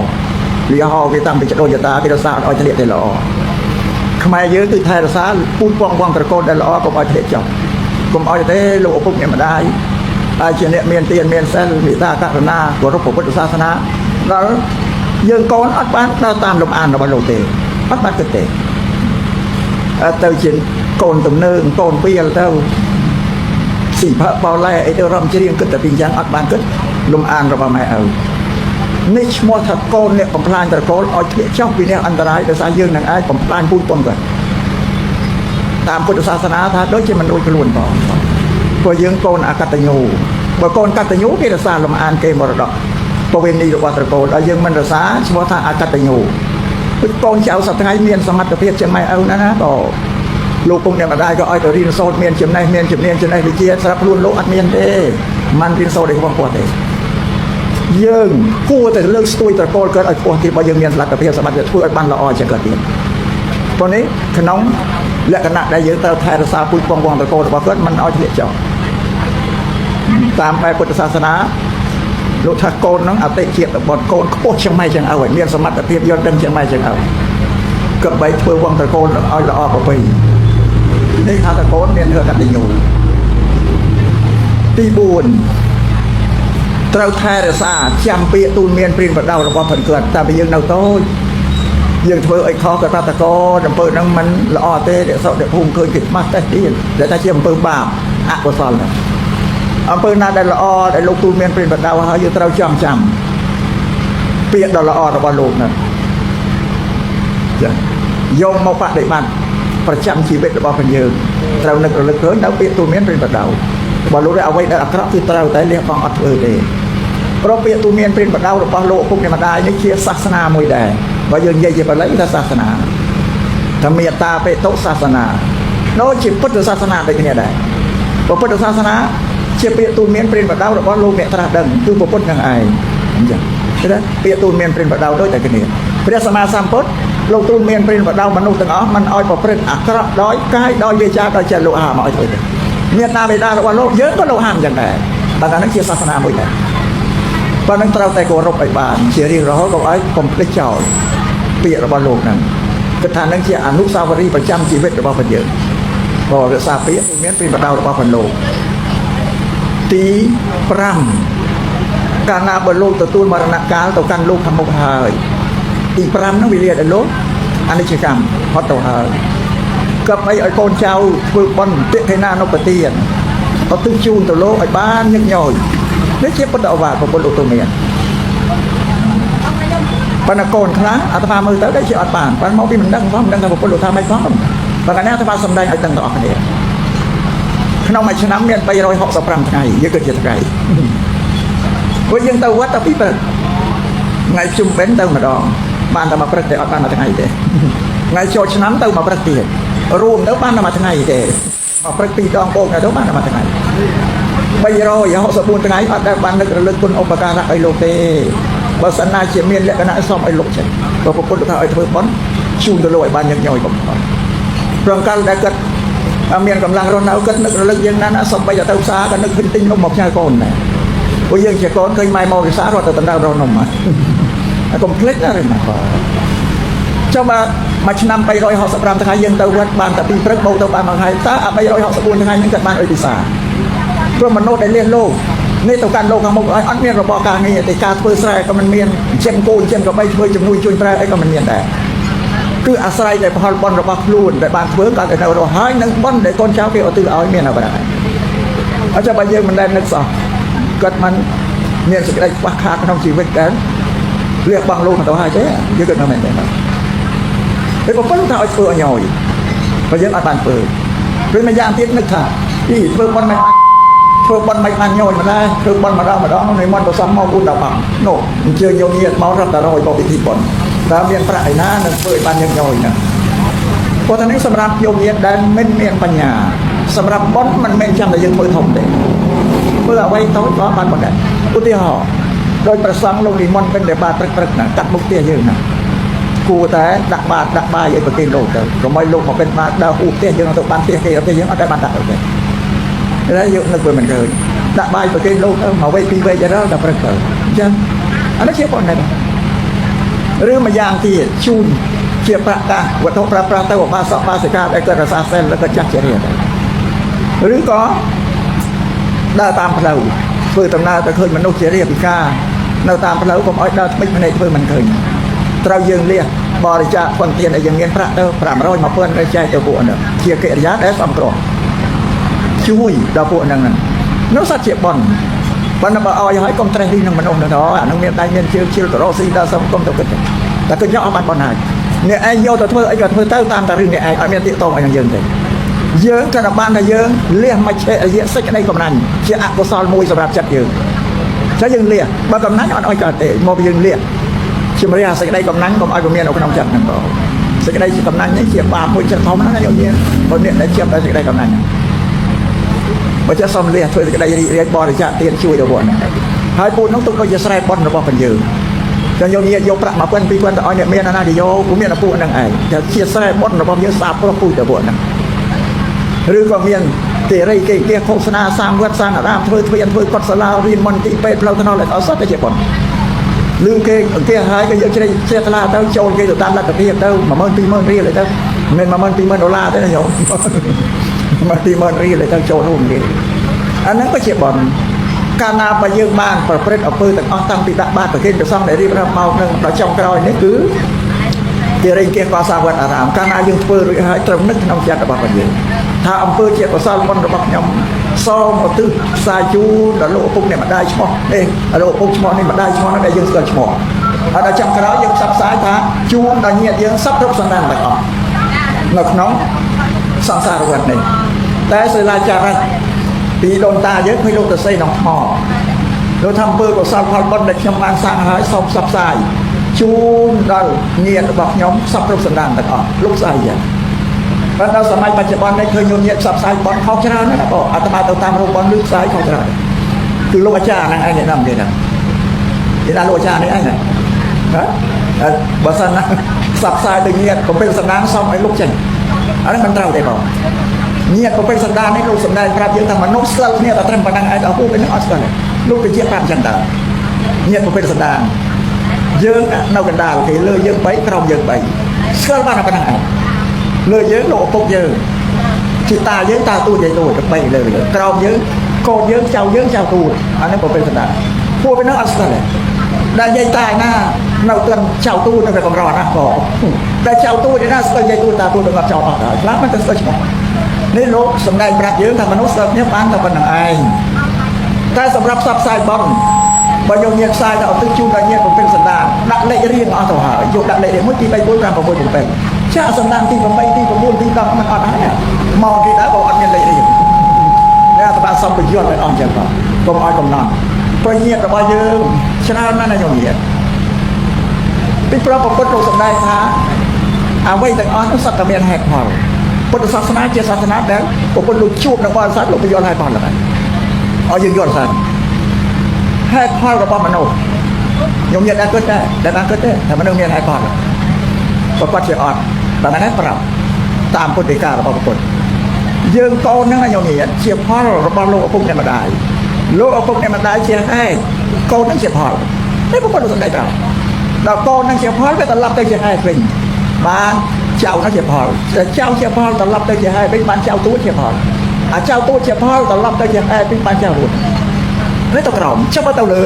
លីហោគេតាំងពីចដូនចតាគេរក្សាអត់ឲ្យធ្លាក់ទេល្អខ្មែរយើងគឺថែរក្សាពូជពងវងត្រកូលដែលល្អកុំឲ្យធ្លាក់ចុះកុំឲ្យទេលោកឪពុកអ្នកម្ដាយហើយជាអ្នកមានទានមានសិលមេត្តាករុណាគោរពពុទ្ធសាសនាដល់យើងកូនអត់បានដើរតាមលំអានរបស់លោកទេអត់បានគិតទេទៅជាកូនទំនើងកូនពីលទៅស៊ីផឹកបោឡែអីទៅរំច្រៀងគិតតែពីអញ្ចឹងអត់បានគិតលំអានរបស់ម៉ែឪនេះឈ្មោះថាកូនអ្នកបំផ្លាញត្រកូលឲ្យធ្លាក់ចុះពីនេះអន្តរាយដោយសារយើងនឹងអាចបំផ្លាញពូជពងគាត់តាមពុទ្ធសាសនាថាដូចជាមិនរួចខ្លួនផងព្រោះយើងកូនអកតញ្ញូបើកូនកតញ្ញូគេរក្សាលំអានគេមរតកប្រវេណីរបស់ត្រកូលឲ្យយើងមិនរក្សាឈ្មោះថាអកតញ្ញូដូចកូនចៅសប្តាហ៍មានសមត្ថភាពជាងម៉ែឪណាណាបងលោកពុកអ្នកម្ដាយក៏ឲ្យទៅរៀនសូត្រមានចំណេះមានជំនាញចំណេះវិជ្ជាស្រាប់ខ្លួនលោកអត់មានទេមិនរៀនសូត្រឲ្យខ្វះពោះទេយើងគួរតែលើកស្ទួយត្រកូលកើតឲ្យខ្ពស់ទៀតបើយើងមានលទ្ធភាពសមត្ថភាពធ្វើឲ្យបានល្អជាងគាត់ទៀតព្រោះនេះក្នុងលក្ខណៈដែលយើងត្រូវថែរក្សាពូជពងវងត្រកូលរបស់គាត់មិនឲ្យធ្លាក់ចុះតាមបែបពុទ្ធសាសនាលោកថាកូនហ្នឹងអតិជាតិបុត្រកូនខ្ពស់ជាងម៉ែជាងឪហើយមានសមត្ថភាពយល់ដឹងជាងម៉ែជាងឪក៏បីធ្វើវងត្រកូលឲ្យល្អប្រពៃនេះថាតកូនមានធ្វើកតញ្ញូទី4ត្រូវថែរក្សាចាំពាក្យទូលមានព្រានបដៅរបស់ផិនគាត់តែបើយើងនៅតូចយើងធ្វើឲ្យខុសក៏ប្រាប់តកូនអំពើហ្នឹងមិនល្អទេអ្នកសុខអ្នកភូមិឃើញគេខ្មាស់តេះទៀតតែថាជាអំពើបាបអកុសលហ្នឹងអំពើណាដែលល្អដែលលោកទូលមានព្រានបដៅហើយយើងត្រូវចងចាំពាក្យដ៏ល្អរបស់លោកហ្នឹងចាយកមកបដិបត្តិ ប្រចាំជីវិតរបស់ព្រះយើងត្រូវនឹករលឹកឃើញនៅពាក្យទូមានប្រិបដៅបើលោកអ្វីដែលអាក្រក់គឺត្រូវតែលះបង់អត់ធ្វើទេព្រោះពាក្យទូមានប្រិបដៅរបស់លោកឪពុកអ្នកម្ដាយនេះជាសាសនាមួយដែរបើយើងនិយាយជាបាលីថាសាសនាធម្មតាបេតុសាសនាដូចជាពុទ្ធសាសនាដូចគ្នាដែរពុទ្ធសាសនាជាពាក្យទូមានប្រិបដៅរបស់លោកអ្នកត្រាស់ដឹងគឺពុទ្ធនឹងឯងអញ្ចឹងទេពាក្យទូមានប្រិបដៅដូចតែគ្នាព្រះសម្មាសម្ពុទ្ធលោកទូលមានប្រិបដៅមនុស្សទាំងអស់មិនឲ្យប្រព្រឹត្តអាក្រក់ដោយកាយដោយវាចាដោយចិត្តលោកហាមឲ្យធ្វើទេមេត្តាបិតារបស់លោកយើងក៏លោកហាមអញ្ចឹងដែរបើថានឹងជាសាសនាមួយដែរប៉ុណ្ណឹងត្រូវតែគោរពឲ្យបានជារៀងរហូតកុំឲ្យកុំភ្លេចចោលពាក្យរបស់លោកហ្នឹងគិតថានឹងជាអនុស្សាវរីយ៍ប្រចាំជីវិតរបស់យើងបើរក្សាពាក្យមានប្រិបដៅរបស់ព្រះលោកទី5កាលណាបើលោកទទួលមរណកាលទៅកាន់លោកខាងមុខហើយទី5ហ្នឹងវិលាដល់លោកអនិច្ចកម្មហត់ទៅហើយក៏បីឲ្យកូនចៅធ្វើបុណ្យតិថេណានុបទានឧទ្ទិសជូនទៅលោកឲ្យបានញឹកញយនេះជាពុទ្ធអវាទរបស់ពុទ្ធឧត្តមានប៉ុន្តែកូនខ្លះអាត្មាមើលទៅដូចជាអត់បានប៉ុន្តែមកពីមិនដឹងផងមិនដឹងថាពុទ្ធលោកថាម៉េចផងប៉ុន្តែអាត្មាសំដែងឲ្យដឹងទាំងអស់គ្នាក្នុងមួយឆ្នាំមាន365ថ្ងៃយើងគិតជាថ្ងៃព្រោះយើងទៅវត្តតែពីព្រឹកថ្ងៃជុំបិណ្ឌទៅម្ដងបានតែមួយព្រឹកទេអត់បានមួយថ្ងៃទេថ្ងៃចូលឆ្នាំទៅមួយព្រឹកទៀតរួមទៅបានតែមួយថ្ងៃទេមួយព្រឹកពីរដងបូកទៅបានតែមួយថ្ងៃ364ថ្ងៃអត់ដែលបាននឹករលឹកគុណឧបការៈឲ្យលោកទេបើសិនណាជាមានលក្ខណៈសមឲ្យលោកចិត្តបើពុទ្ធថាឲ្យធ្វើបុណ្យជូនទៅលោកឲ្យបានញឹកញយបំផុតព្រមកាលដែលគាត់មានកម្លាំងរស់នៅគាត់នឹករលឹកយើងណាស់ណាសំបីទៅផ្សារក៏នឹកទិញនំមកផ្ញើកូនដែរព្រោះយើងជាកូនឃើញម៉ែមកផ្សាររត់ទៅដណ្ដើមរកនំហើយកុំភ្លេចណារិណាបាទចុះបើមួយឆ្នាំ365ថ្ងៃយើងទៅវត្តបានតែពីព្រឹកបូកទៅបានមួយថ្ងៃតើអា364ថ្ងៃហ្នឹងគាត់បានអីពិសាព្រោះមនុស្សដែលលះលោកនេះទៅកាន់លោកខាងមុខឲ្យអត់មានរបរការងារទេការធ្វើស្រែក៏មិនមានចិញ្ចឹមគោចិញ្ចឹមក្របីធ្វើជំនួយជួយប្រែអីក៏មិនមានដែរគឺអាស្រ័យតែផលបុណ្យរបស់ខ្លួនដែលបានធ្វើក៏ទៅនៅរស់ហើយនឹងបុណ្យដែលកូនចៅគេឧទ្ទិសឲ្យមានអ្វីដែរអញ្ចឹងបើយើងមិនដែលនឹកសោះគាត់មិនមានសេចក្តីខ្វះខាតក្នុងជីវិតដែរលះបង់លោកទៅហើយទេយើងគិតថាមែនទេបាទពេលប្រពន្ធថាឲ្យធ្វើឲ្យញយបើយើងអត់បានធ្វើព្រោះមួយយ៉ាងទៀតនឹកថាអីធ្វើបុណ្យមិនបានធ្វើបុណ្យមិនបានញយម្ល៉េះធ្វើបុណ្យម្ដងម្ដងនិមន្តប្រសំមក4 10បាំនោះអញ្ជើញយកញាតិមករត់តែរយបពិធីបុណ្យតើមានប្រាក់ឯណានឹងធ្វើឲ្យបានញឹកញយណាព្រោះតែនេះសម្រាប់យកញាតិដែលមិនមានបញ្ញាសម្រាប់បុណ្យមិនមែនចាំតែយើងធ្វើធំទេធ្វើអ្វីតូចក៏បានបុណ្យដែរឧទាហរណ៍ដោយប្រសង់លោកនិមន្តវិញដែលបាទព្រឹកព្រឹកណាកាត់មុខផ្ទះយើងណាគួរតែដាក់បាតដាក់បាយឲ្យប្រគេនលោកទៅកុំឲ្យលោកមកเป็นបាតដើរហួសផ្ទះយើងទៅបានផ្ទះគេផ្ទះយើងអត់ដែលបានដាក់ទៅទេតែយើងនឹកវាមិនឃើញដាក់បាយប្រគេនលោកទៅមកវេពីរវេអីដល់ដល់ព្រឹកទៅអញ្ចឹងអានេះជាប៉ុណ្ណេះឬមួយយ៉ាងទៀតជូនជាប្រាក់កាសវត្ថុប្រើប្រាស់ទៅឧបាសកបាសិកាដែលគាត់រក្សាសិលแล้วក៏ចាស់ជារាដែរឬក៏ដើរតាមផ្លូវធ្វើដំណើរទៅឃើញមនុស្សជារាពិការនៅតាមផ្លូវកុំឲ្យដើរថ្មិចភ្នែកធ្វើមិនឃើញត្រូវយើងលះបរិច្ចាគពន្ធទានឲ្យយើងមានប្រាក់ទៅ500 1000ទៅចែកទៅពួកហ្នឹងជាកិរិយាដែលសមគ្រាន់ជួយដល់ពួកហ្នឹងហ្នឹងនោះសត្វជាបុណ្យប៉ុន្តែបើឲ្យហើយកុំត្រេះរិះនឹងមនុស្សហ្នឹងអាហ្នឹងមានដៃមានជើងជិលទៅរកស៊ីដល់សុំកុំទៅគិតតែគិតយកអត់បានបុណ្យហើយអ្នកឯងយកទៅធ្វើអីក៏ធ្វើទៅតាមតែរឿងអ្នកឯងអត់មានទាក់ទងអីនឹងយើងទេយើងក៏បានតែយើងលះមកឆេរយៈសេចក្តីកំណាញ់ជាអកុសលមួយសម្រាប់ចិត្តយើងចាយើងលះបើកំណាញ់អត់ឲ្យកើតទេមកយើងលះជំរះសេចក្តីកំណាញ់កុំឲ្យវាមាននៅក្នុងចិត្តហ្នឹងបងសេចក្តីកំណាញ់នេះជាបាបមួយចិត្តធំណាស់ណាយកមានបើអ្នកដែលជាប់ដោយសេចក្តីកំណាញ់បើចេះសុំលះធ្វើសេចក្តីរីករាយបរិច្ចាគទានជួយដល់ពួកហ្នឹងហើយពួកហ្នឹងទុកដូចជាស្រែបុណ្យរបស់យើងចឹងយកញាយកប្រាក់1000 2000ទៅឲ្យអ្នកមានណាគេយកពួកមានពួកហ្នឹងឯងតែជាស្រែបុណ្យរបស់យើងសាបប្រុសពូជទៅពួកហ្នឹងឬក៏មានទេរីគេគេឃោសនាសាងវត្តសាងអារាមធ្វើទ្វានធ្វើកុដិសាលារៀនមន្ទីរពេទ្យផ្លូវថ្នល់អត់សោះតែជាបុណ្យឬគេអង្គហើយក៏យកជ្រែកជ្រះថ្លាទៅចូលគេទៅតាមលទ្ធភាពទៅ10000 20000រៀលទៅមិន10000 20000ដុល្លារទេណាញោម10000 20000រៀលទៅចូលរួមគេអាហ្នឹងក៏ជាបុណ្យកាលណាបើយើងបានប្រព្រឹត្តអំពើទាំងអស់តាំងពីដាក់បាតប្រគេនព្រះសង្ឃដែលរៀបរាប់មកនឹងដល់ចុងក្រោយនេះគឺទីរិញគេកសាងវត្តអារាមកាលណាយើងធ្វើរួចហើយត្រូវនឹកក្នុងចិត្តរបស់យើងថាអំពើជាកុសលបុណ្យរបស់ខ្ញុំសូមឧទ្ទិសផ្សាយជូនដល់លោកឪពុកអ្នកម្ដាយឈ្មោះនេះលោកឪពុកឈ្មោះនេះម្ដាយឈ្មោះនោះដែលយើងស្គាល់ឈ្មោះហើយដល់ចុងក្រោយយើងផ្សព្វផ្សាយថាជូនដល់ញាតិយើងសពគ្រប់សន្តានទាំងអស់នៅក្នុង សង្សារវដ្តនេះតែសិលាចារិកពីដូនតាយើងឃើញលោកទៅសេក្នុងថ្មលោកថាអំពើកុសលផលបុណ្យដែលខ្ញុំបានសាងហើយសូមផ្សព្វផ្សាយជូនដល់ញាតិរបស់ខ្ញុំសពគ្រប់សន្តានទាំងអស់លោកស្អីចឹងប៉ុន្តែដល់សម័យបច្ចុប្បន្ននេះឃើញញោមញាតិផ្សព្វផ្សាយបុណ្យខុសច្រើនណាស់បងអាត្មាទៅតាមរូបបុណ្យឬផ្សាយខុសច្រើនគឺលោកអាចារ្យហ្នឹងឯងអ្នកនាំគេហ្នឹងគេថាលោកអាចារ្យនេះឯងណាបើសិនណាផ្សព្វផ្សាយទៅញាតិកំពេលសន្តានសូមឲ្យលោកចេញអាហ្នឹងមិនត្រូវទេបងញាតិកំពេលសន្តាននេះលោកសំដែងប្រាប់យើងថាមនុស្សស្គាល់គ្នាតែត្រឹមប៉ុណ្ណឹងឯងដល់ពួកពេលហ្នឹងអត់ស្គាល់ទេលោកទៅជាប្រាប់ចឹងតើញាតិកំពេលសន្តានយើងនៅកណ្ដាលគេលើយើង3ក្រោមយើង3ស្គាល់បានតែប៉ុណ្ណឹងឯងលើយើងលោកឪពុកយើងជាតាយើងតាទូយាយទូទៅ3លើលើក្រោមយើងកូនយើងចៅយើងចៅទូអានេះប្រពៃសន្តានពួកពេលហ្នឹងអត់ស្គាល់ទេដែលយាយតាឯណានៅត្រឹមចៅទូនៅតែកម្រណាស់ក៏តែចៅទូឯណាស្គាល់យាយទូតាទូទៅងាប់ចោលអស់ហើយខ្លះមិនទៅស្គាល់ច្បាស់នេះលោកសំដែងប្រាប់យើងថាមនុស្សស្គាល់គ្នាបានតែប៉ុណ្្នឹងឯងតែសម្រាប់ផ្សព្វផ្សាយបុណ្យបើយកញាតិផ្សាយទៅឧទ្ទិសជូនដល់ញាតិបំពេញសន្តានដាក់លេខរៀងអស់ទៅហើយយកដាក់លេខរៀង1 2 3 4 5 6 7ចាសន្តានទី8ទី9ទី10មិនអត់ហើយមកគេដែរបើអត់មានលេខរៀងនេះអាត្មាសំប្រយោជន៍ឲ្យអស់ចឹងបាទកុំឲ្យកំណត់ប្រញាតិរបស់យើងច្រើនណាស់ណាញោមញាតិពីព្រោះព្រះពុទ្ធលោកសម្ដែងថាអ្វីទាំងអស់នោះសុទ្ធតែមានហេតុផលពុទ្ធសាសនាជាសាសនាដែលព្រះពុទ្ធលោកជួបនឹងបរិស័ទលោកបញ្យល់ហេតុផលហ្នឹងឲ្យយើងយល់សិនហេតុផលរបស់មនុស្សខ្ញុំញាតិដែរគិតដែរដែលបានគិតទេថាមនុស្សមានហេតុផលប្រកាសជាអត់បើមិនហ្នឹងប្រាប់តាមពុទ្ធិការបស់ពុទ្ធយើងកូនហ្នឹងខ្ញុំញាតិជាផលរបស់លោកឪពុកអ្នកម្ដាយលោកឪពុកអ្នកម្ដាយជាហេតុកូនហ្នឹងជាផលតែពុទ្ធលោកសម្ដែងប្រាប់ដល់កូនហ្នឹងជាផលវាត្រឡប់ទៅជាហេតុវិញបានចៅហ្នឹងជាផលចៅជាផលត្រឡប់ទៅជាហេតុវិញបានចៅទួជាផលអាចៅទួជាផលត្រឡប់ទៅជាហេតុវិញបានចៅរួចនេះទៅក្រោមចុះទៅលើ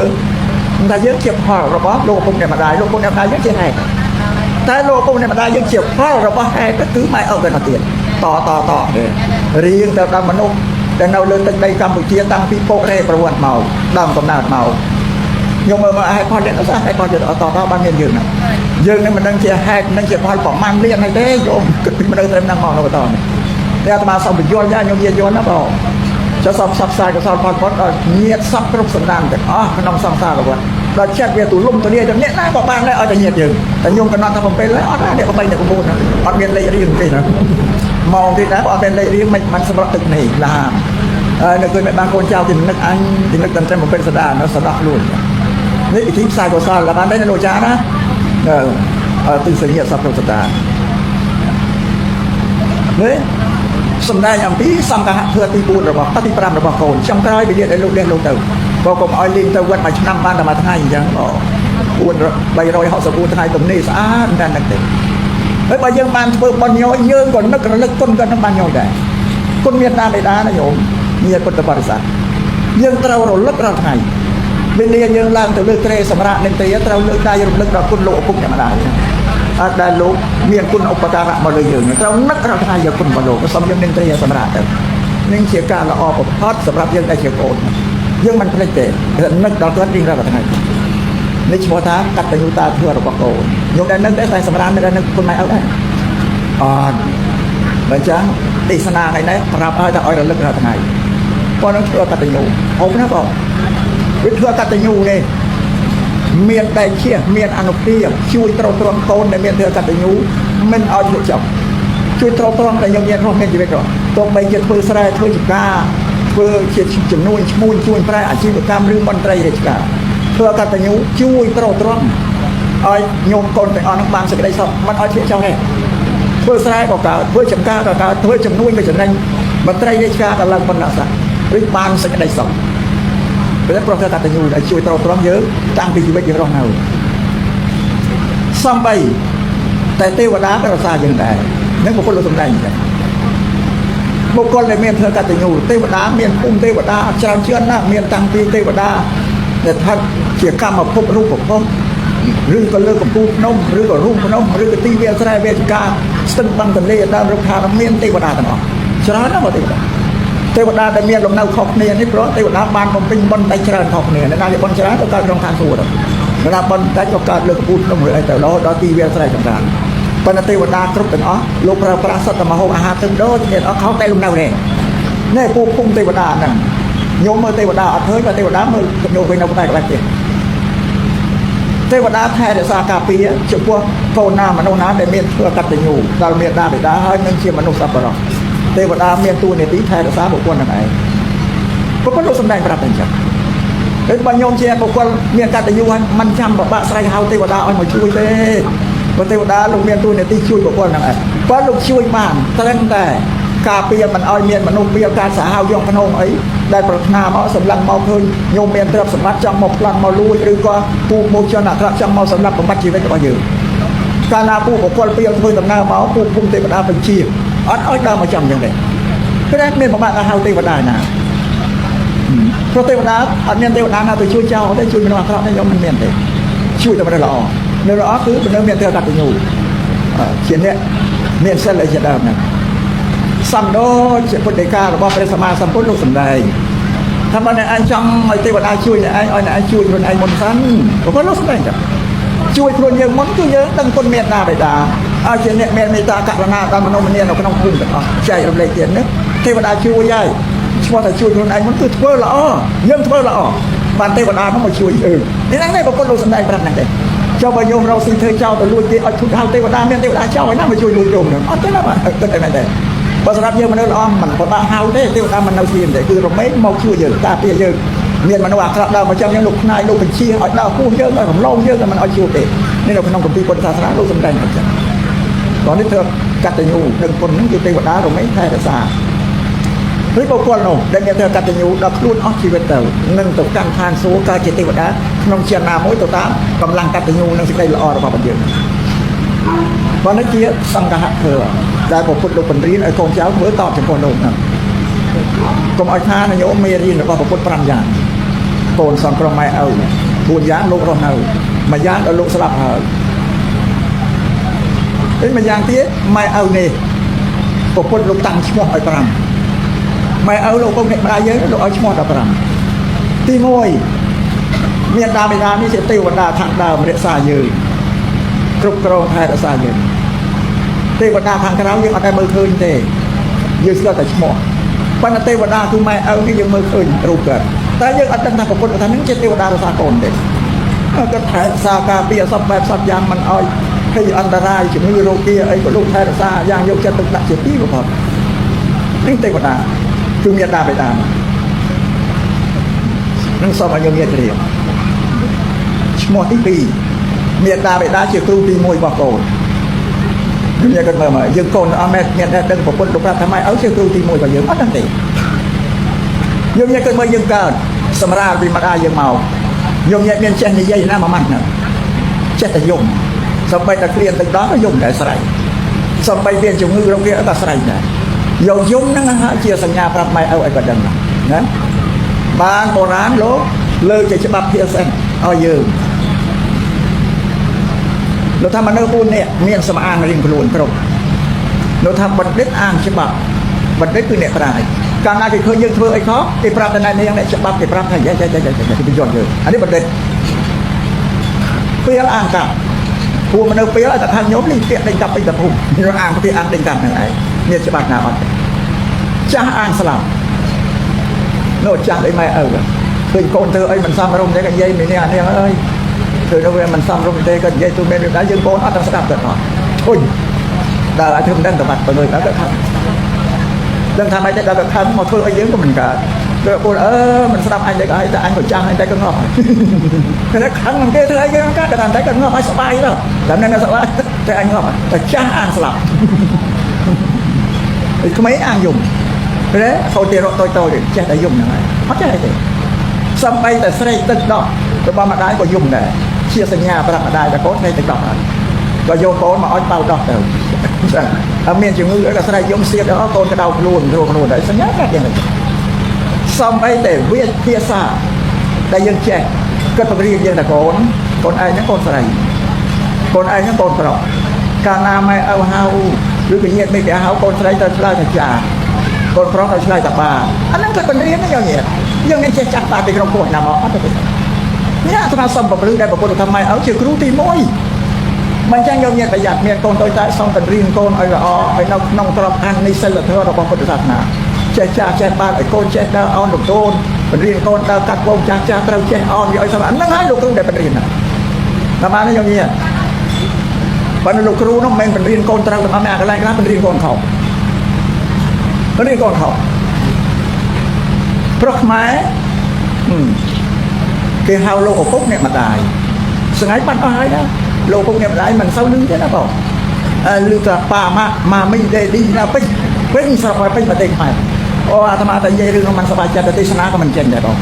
តែយើងជាផលរបស់លោកឪពុកអ្នកម្ដាយលោកឪពុកអ្នកម្ដាយយើងជាហេតុតែលោកឪពុកអ្នកម្ដាយយើងជាផលរបស់ហេតុគឺម៉ែឪទៅទៀតតតតរៀងទៅដល់មនុស្សដែលនៅលើទឹកដីកម្ពុជាតាំងពីពុករេប្រវត្តិមកដើមកំណើតមកខ្ញុំមើលមកហេតុផលអ្នកទៅហេតុផលយើងតតបានមានយើងណាយើងនឹងមិនដឹងជាហេតុនឹងជាផលប្រមាណលានហើយទេយោមគិតពីមនុស្សត្រឹមហ្នឹងមកនៅបន្តនេះតែអាត្មាសូមបញ្យល់យ៉ាខ្ញុំនិយាយយល់ណាបងចុះសូមផ្សព្វផ្សាយកុសលផលបុណ្យដល់ញាតិសពគ្រប់សន្តានទាំងអស់ក្នុងសង្សារវដ្តដល់ចិត្តវាទូលំទូលាយដល់អ្នកណាក៏បានដែរឲ្យតែញាតិយើងតែខ្ញុំកំណត់ថា7ហើយអត់ដែរអ្នក8អ្នក9អត់មានលេខរៀងទេណាមកទៀតដែរអត់មានលេខរៀងមិនបានសម្រាប់ទឹកនេះឡាហើយនៅឃើញមិនបានកូនចៅទីនឹកអញទីនឹកតែ7សដានៅសដោះខ្លួននេះពិធីផ្សាយកុសលដល់បានដែរលោកចាណាអឺទីសញ្ញាសពគ្រប់សន្តាននេះសំដែងអំពីសង្ឃៈធឿទី4របស់ទី5របស់កូនចុងក្រោយវិលាដែលលោកលះលោកទៅក៏កុំឲ្យលេងទៅវត្តមួយឆ្នាំបានតែមួយថ្ងៃអញ្ចឹងអូ4 364ថ្ងៃទំនេរស្អាតតែនឹកទេហើយបើយើងបានធ្វើបុណ្យញយយើងក៏នឹករលឹកគុណក៏នឹងបានញយដែរគុណមានតាបិតាណាញោមញាតិពុទ្ធបរិស័ទយើងត្រូវរលឹករាល់ថ្ងៃវេលាយើងឡើងទៅលើគ្រែសម្រាប់នឹងទេត្រូវលើកដៃរំលឹកដល់គុណលោកឪពុកអ្នកម្ដាយអត់ដែលលោកមានគុណឧបការៈមកលើយើងត្រូវនឹករាល់ថ្ងៃយកគុណរបស់លោកសូមយើងនឹងត្រីសម្រាប់ទៅនឹងជាការល្អបំផុតសម្រាប់យើងដែលជាកូនយើងមិនភ្លេចទេនឹកដល់គាត់រៀងរាល់ថ្ងៃនេះឈ្មោះថាកតញ្ញូតាធម៌របស់កូនខ្ញុំដែលនឹកដែរតែសម្រាប់មិនដែលនឹកគុណម៉ែឪដែរអត់បើចឹងទេសនាថ្ងៃនេះប្រាប់ឲ្យថាឲ្យរលឹករាល់ថ្ងៃប៉ុណ្ណឹងធ្វើកតញ្ញូហូបណាបងវាធ្វើកតញ្ញូនេះមានតែជាមានអនុភាពជួយទ្រទ្រង់កូនដែលមានធ្វើកតញ្ញូមិនឲ្យលក់ចប់ជួយទ្រទ្រង់តែខ្ញុំមានរស់មានជីវិតរស់ទោះបីជាធ្វើស្រែធ្វើចម្ការធ្វើជាចំនួនឈ្មួញជួញប្រែអាជីវកម្មឬមន្ត្រីរាជការធ្វើកតញ្ញូជួយទ្រទ្រង់ឲ្យញោមកូនទាំងអស់នឹងបានសេចក្តីសុខមិនឲ្យធ្លាក់ចុះទេធ្វើស្រែក៏កើតធ្វើចម្ការក៏កើតធ្វើចំនួនក៏ចំណេញមន្ត្រីរាជការក៏ឡើងបណ្ដាស័ក្តិឬបានសេចក្តីសុខព្រោះប្រកបកតញ្ញូដែលជួយទ្រទ្រង់យើងតាំងពីជីវិតយើងរស់នៅសំបីតែទេវតាក៏រក្សាយើងដែរនឹងបុគ្គលលោកសំដែងអញ្ចឹងបុគ្គលដែលមានធ្វើកតញ្ញូទេវតាមានភូមិទេវតាច្រើនជាងណាស់មានតាំងពីទេវតាដែលស្ថិតជាកម្មភពរូបភពឬក៏លើកំពូលភ្នំឬក៏រូងភ្នំឬក៏ទីវាលស្រែវាលចម្ការស្ទឹងបឹងទន្លេដើមរុក្ខាមានទេវតាទាំងអស់ច្រើនណាស់បងទេវតាទេវតាដែលមានលំនៅខុសគ្នានេះព្រោះទេវតាបានបំពេញបុណ្យតែច្រើនខុសគ្នាអ្នកណាជាបុណ្យច្រើនក៏កើតក្នុងឋានសួគ៌ដែរអ្នកណាបុណ្យតែក៏កើតលើកំពូលភ្នំឬអីទៅរហូតដល់ទីវាលស្រែចម្ការ ប៉ុន្តែទេវតាគ្រប់ទាំងអស់លោកប្រើប្រាស់សត្វតែមហូបអាហារទៅដូចគ្នាអត់ខុសតែលំនៅទេនេះពូភូមិទេវតាហ្នឹងញោមមើលទេវតាអត់ឃើញបើទេវតាមើលញោមវិញនៅក្បែរក្បែរទៀតទេវតាថែរក្សាការពារចំពោះកូនណាមនុស្សណាដែលមានធ្វើកតញ្ញូដល់មេដាបិតាហើយនឹងជាមនុស្សសប្បុរសទេវតាមានតួនាទីថែរក្សាបុគ្គលនឹងឯងបុគ្គលលោកសំដែងប្រាប់តែអញ្ចឹងហើយបើញោមជាបុគ្គលមានកតញ្ញូហើយមិនចាំបបាក់ស្រែកហៅទេវតាឲ្យមកជួយទេព្រោះទេវតាលោកមានតួនាទីជួយបុគ្គលនឹងឯងបើលោកជួយបានត្រឹមតែការពារមិនឲ្យមានមនុស្សពាលការសាហាវយកក្នុងអីដែលប្រាថ្នាមកសម្លឹងមកឃើញញោមមានទ្រព្យសម្បត្តិចង់មកប្លន់មកលួចឬក៏ពូមកជនអាក្រក់ចង់មកសម្លាប់បំបត្តិជីវិតរបស់យើងកាលណាពូបុគ្គលពាលធ្វើដំណើរមកពូភូមិទេវតាបញ្ជាអត់ឲ្យដើរមកចំអញ្ចឹងទេព្រោះមានប្រមាថហៅទេវតាណាព្រោះទេវតាអត់មានទេវតាណាទៅជួយចោលទេជួយមនុស្សអាក្រក់ទេខ្ញុំមិនមានទេជួយតែមនុស្សល្អមនុស្សល្អគឺមនុស្សមានទេវតាកញ្ញូជាអ្នកមានសិលអីជាដើមហ្នឹងសំដូចជាពុទ្ធដីការបស់ព្រះសម្មាសម្ពុទ្ធលោកសម្ដែងថាបើអ្នកឯងចង់ឲ្យទេវតាជួយអ្នកឯងឲ្យអ្នកឯងជួយខ្លួនឯងមុនសិនព្រោះលោកសម្ដែងចឹងជួយខ្លួនយើងមុនគឺយើងដឹងគុណមេត្តាបិតាឲ្យជាអ្នកមានមេត្តាករុណាដល់មនុស្សម្នានៅក្នុងភូមិទាំងអស់ចែករំលែកទៀតនេះទេវតាជួយហើយឈ្មោះថាជួយខ្លួនឯងមុនគឺធ្វើល្អយើងធ្វើល្អបានទេវតានោះមកជួយយើងនេះហ្នឹងឯងប្រពន្ធលោកសម្ដែងប្រាប់ហ្នឹងទេចុះបើញោមរកស៊ីធ្វើចោលទៅលួចគេឲ្យធុតហៅទេវតាមានទេវតាចោលឯណាមកជួយលួចញោមហ្នឹងអត់ទេណាបាទគិតតែមែនទេបើសម្រាប់យើងមនុស្សល្អមិនពិបាកហៅទេទេវតាមិននៅស្ងៀមទេគឺរមែងមកជួយយើងការពារយើងមានមនុស្សអាក្រក់ដើរមកចឹងយើងលោកផ្នែកលោកបញ្ជាឲ្យដើរពោះយើងឲ្យរំលងយើងតែមិនឲ្យជួបទេនេះនៅក្នុងគម្ពីរពុទ្ធសាសនាលោកសម្ដែងអញ្ចឹងដល់នេះធ្វើកតញ្ញូដឹងគុណហ្នឹងគឺទេវតារមែងថែរក្សាឬបុគ្គលនោះដែលមានធ្វើកតញ្ញូដល់ខ្លួនអស់ជីវិតទៅនឹងទៅកាន់ឋានសួគ៌កើតជាទេវតាក្នុងជាណាមួយទៅតាមកម្លាំងកតញ្ញូនិងសេចក្តីល្អរបស់យើងបើនេះជាសង្ឃហធម៌ដែលព្រះពុទ្ធលោកបង្រៀនឲ្យកូនចៅធ្វើតបចំពោះលោកហ្នឹងកុំឲ្យថានយោមេរៀនរបស់ព្រះពុទ្ធ5យ៉ាងកូនសងក្រុមម៉ែឪ4យ៉ាងលោករស់នៅមួយយ៉ាងដល់លោកស្លាប់ហើយហើយមួយយ៉ាងទៀតម៉ែឪនេះព្រះពុទ្ធលោកតាំងឈ្មោះឲ្យ5ម៉ែឪលោកពុកអ្នកម្ដាយយើងលោកឲ្យឈ្មោះដល់5ទី1មានដាបិតានេះជាទេវតាខាងដើមរក្សាយើងគ្រប់គ្រងថែរក្សាយើងទេវតាខាងក្រៅយើងអត់ដែលមើលឃើញទេយើងស្គាល់តែឈ្មោះប៉ុន្តែទេវតាគឺម៉ែឪនេះយើងមើលឃើញរូបគាត់តែយើងអត់ដឹងថាប្រពុតថានឹងជាទេវតារក្សាកូនទេគាត់ថែរក្សាការពារសពបែបសពយ៉ាងមិនអោយភ័យអន្តរាយជំងឺរោគាអីក៏លោកថែរក្សាយ៉ាងយកចិត្តទុកដាក់ជាទីបំផុតនេះទេវតាគឺមេដាបិតានឹងសូមឲ្យយើងញាតិជ្រាបឈ្មោះទី2មេដាបិតាជាគ្រូទី1របស់កូនខ្ញុំគាត់មើលមកយើងកូនអត់មែនមានតែដឹងប្រពន្ធលោកប្រាប់ថាម៉េចឲ្យជាគ្រូទី1របស់យើងអត់ដឹងទេយើងញាតិគាត់មើលយើងកើតសម្រាលពីម្ដាយយើងមកយើងញាតិមានចេះនិយាយណាមួយម៉ាត់ហ្នឹងចេះតែយំសំបីតែគ្លៀនទៅដល់ក៏យំដែរស្រែកសំបីមានជំងឺរោគវាក៏ស្រែកដែរយកយំហ្នឹងហើយជាសញ្ញាប្រាប់ម៉ែឪឲ្យគាត់ដឹងណាបានបុរាណលោកលើកជាច្បាប់ភាសាឲ្យយើងលោកថាមនុស្ស4នាក់មានសំអាងរៀងខ្លួនគ្រប់លោកថាបណ្ឌិតអាងច្បាប់បណ្ឌិតគឺអ្នកប្រាជ្ញកាលណាគេឃើញយើងធ្វើអីខុសគេប្រាប់តែអ្នកនាងអ្នកច្បាប់គេប្រាប់ថាចេះចេះចេះចេះគេបញ្យល់យើងអានេះបណ្ឌិតពេលអាងកាប់ពួកមនុស្សពេលឲ្យតែថាញោមនេះពាក្យដេញកាប់ពេញតែភូមិខ្ញុំអាងពាក្យអាងដេញកាប់ហ្នឹងឯងមានច្បាប់ណាអត់ចាស់អាងស្លាប់នោះចាស់អីម៉ែឪឃើញកូនធ្វើអីមិនសមរម្យទេក៏និយាយមីនេះអានេះអើយធ្វើនោះវាមិនសមរម្យទេក៏និយាយទូមានរឿងដែរយើងកូនអត់ទាំងស្ដាប់ទៅអត់ធុញដល់ឲ្យធ្វើមិនដឹងទៅបាត់ទៅដល់ទៅខំដឹងថាម៉េចទេដល់ទៅខំមកធ្វើឲ្យយើងក៏មិនកើតទៅកូនអើមិនស្ដាប់អញទេក៏ឲ្យតែអញក៏ចាំងអញតែក៏ងាប់តែខឹងគេធ្វើអីគេមិនកើតតែតែក៏ងាប់ឲ្យស្បាយទៅតែនៅស្បាយតែអញងាប់តែចាស់អាងស្លាប់ក្មេងអាងយំទេខោទេរកតូចតូចចេះតែយំហ្នឹងហើយអត់ចេះអីទេសំបីតែស្រែកទឹកដោះរបស់ម្ដាយក៏យំដែរជាសញ្ញាប្រាប់ម្ដាយថាកូនស្រែកទឹកដោះហើយក៏យកកូនមកឲ្យបៅដោះទៅចឹងអត់មានជំងឺអីក៏ស្រែកយំសៀតដល់កូនក្តៅខ្លួនរួខ្លួនដែរសញ្ញាប្រាប់យ៉ាងនេះសំបីតែវាភាសាដែលយើងចេះគាត់បង្រៀនយើងថាកូនកូនឯងហ្នឹងកូនស្រីកូនឯងហ្នឹងកូនប្រុសកាលណាម៉ែឪហៅឬក៏ញាតិមិត្តគេហៅកូនស្រីទៅឆ្លើយថាចាកូនប្រុសទៅឆ្លើយថាបាអាហ្នឹងគាត់បង្រៀនហ្នឹងយើងញាតិយើងមានចេះចាស់បាពីក្នុងពោះណាមកអត់ទេនេះអាត្មាសុំប្រព្រឹត្តដែលប្រពុតថាម៉ែឪជាគ្រូទី1 មិនចឹងយកញាតិប្រយ័ត្នមានកូនតូចតែសូមបង្រៀនកូនឲ្យល្អឲ្យនៅក្នុងក្របខ័ណ្ឌនៃសិលធម៌របស់ពុទ្ធសាសនាចេះចាស់ចេះបានឲ្យកូនចេះដើរអោនលំទោនបង្រៀនកូនដើរកាត់វងចាស់ចាស់ត្រូវចេះអោនវាឲ្យសមហ្នឹងហើយលោកគ្រូដែលបង្រៀនណាតាមបានយកញាតិបើលោកគ្រូនោះមិនមែនបង្រៀនកូនត្រូវទាំងអស់អាកន្លែងខ្លះបង្រៀនកូនខុសបង្រៀនកូនខុសព្រោះខ្មែរគេហៅលោកឪពុកអ្នកម្ដាយស្ងាយបាត់អស់ហើយណាលោកឪពុកអ្នកម្ដាយមិនសូវលឺទេណាបងលឺតែប៉ាម៉ាក់ម៉ាមីដេឌីណាពេញពេញស្រុកហើយពេញប្រទេសខ្មែរអូអាត្មាតែនិយាយរឿងនោះមិនសប្បាយចិត្តទេសនាក៏មិនចេញដែរបង